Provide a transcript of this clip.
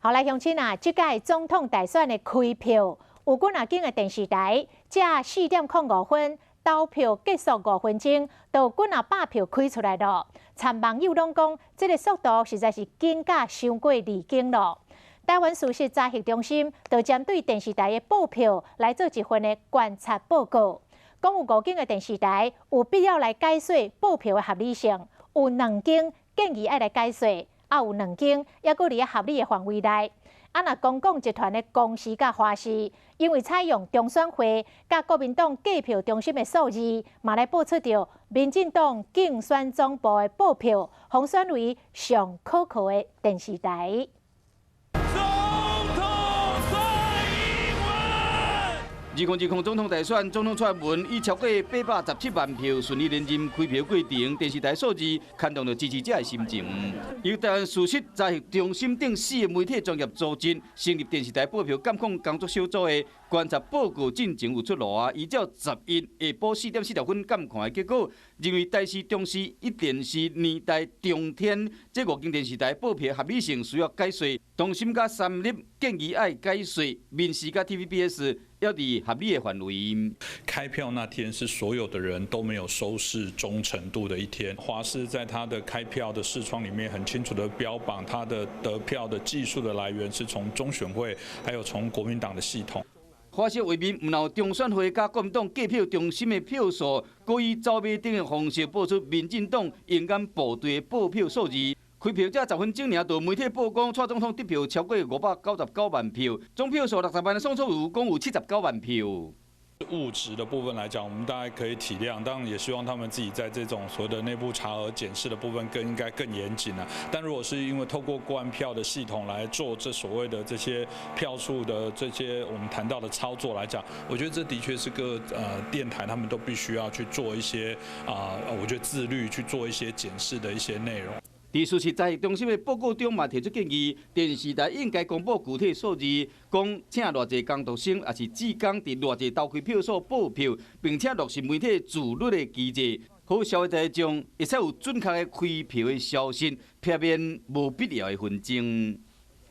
好來，鄉親啊，這屆總統大選的開票，有幾若間的電視台，才4點05分投票結束5分鐘，就幾若百票開出來囉。參網友攏講，這个速度實在是緊甲傷過離經囉。台灣事實查核中心就針對電視台的報票來做一份的觀察報告，講有五間的電視台有必要來解說報票的合理性，有兩間建議愛來解說。啊，有兩間猶閣佇咧合理的範圍內。啊，若公共集團的公視佮華視，因為採用中選會佮國民黨計票中心的數字，嘛來報出著民進黨競選總部的報票，予選為上可靠的電視台。總統蔡英文。2020總統大選，總統蔡英文以超過817萬票順利連任。開票過程，電視台數字牽動著支持者的心情。由台灣事實查核中心等四个媒體專業組織成立電視台報票監控工作小組的觀察報告進前有出爐啊！依照11下晡4點40分監看的結果，認為台視、中視、一電視、年代、中天這五間電視台報票合理性需要解說。中心佮三立建議愛解說，民視佮 TVBS 猶佇合理的範圍。開票那天是所有的人都沒有收視忠誠度的一天。華視在他的開票的視窗裡面很清楚的標榜，他的得票的計數的來源是從中選會，還有從國民黨的系統。華視畫面毋但有中選會佮國民黨計票中心的票數，閣以走馬燈的方式報出民進黨勇敢部隊的報票數字。開票才10分鐘爾，就媒體報講蔡總統得票超過599萬票，總票數60萬的宋楚瑜講有79萬票。誤植的部分來講，我們大概可以體諒，當然也希望他們自己在這種所謂的內部查核檢視的部分更應該更嚴謹啊。但如果是因為透過灌票的系統來做這所謂的這些票數的這些我們談到的操作來講，我覺得這的確是個電台他們都必須要去做一些啊，我覺得自律去做一些檢視的一些內容。佇事實查核中心的報告中嘛提出建議，電視台應該公布具體數字，講請偌濟工讀生，抑是志工佇偌濟投開票所報票，並且落實媒體自律的機制，予社會大眾會使有準確的開票的消息，避免無必要的紛爭。